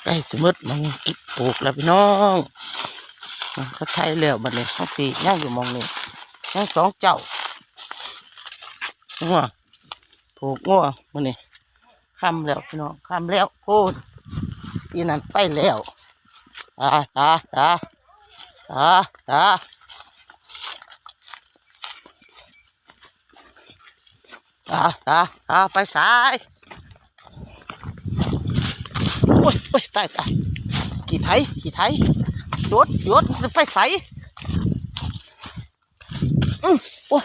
ໃກ້ຊິໝົດ ມັນປູກແລ້ວພີ່ນ້ອງ ເຂົາໄຖແລ້ວ ບັດນີ້ເຮົາຊິຍັງຢູ່ໝ່ອງນີ້ ຍັງສອງເຈົ້າ ງົວ ຜູກງົວມື້ນີ້ ຄ່ຳແລ້ວພີ່ນ້ອງ ຄ່ຳແລ້ວ ໂພດ ອີ່ນັ້ນໄປແລ້ວ ຕາ ຕາ ຕາ ຕາ ຕາ ຕາ ຕາ ຕາ ໄປໃສ? ໂອ້ຍ ໂອ້ຍ ຕາຍ ຕາຍ ຂີ້ໄຖ ຂີ້ໄຖ ຢຸດ ຢຸດ ຈະໄປໃສ? ອື ໂອ້ຍ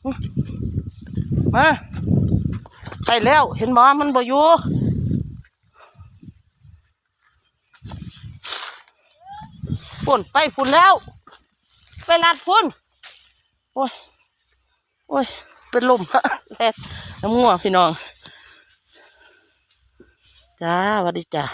ອື ມາ ໄປແລ້ວ ເຫັນບໍ່? ມັນບໍ່ຢູ່ ພຸ້ນ ໄປພຸ້ນແລ້ວ ໄປລັດພຸ້ນ ໂອ້ຍ ໂອ້ຍ ເປັນລົມ ແລ່ນນຳງົວພີ່ນ້ອງ ຈ້າ ຫວັດດີຈ້າ.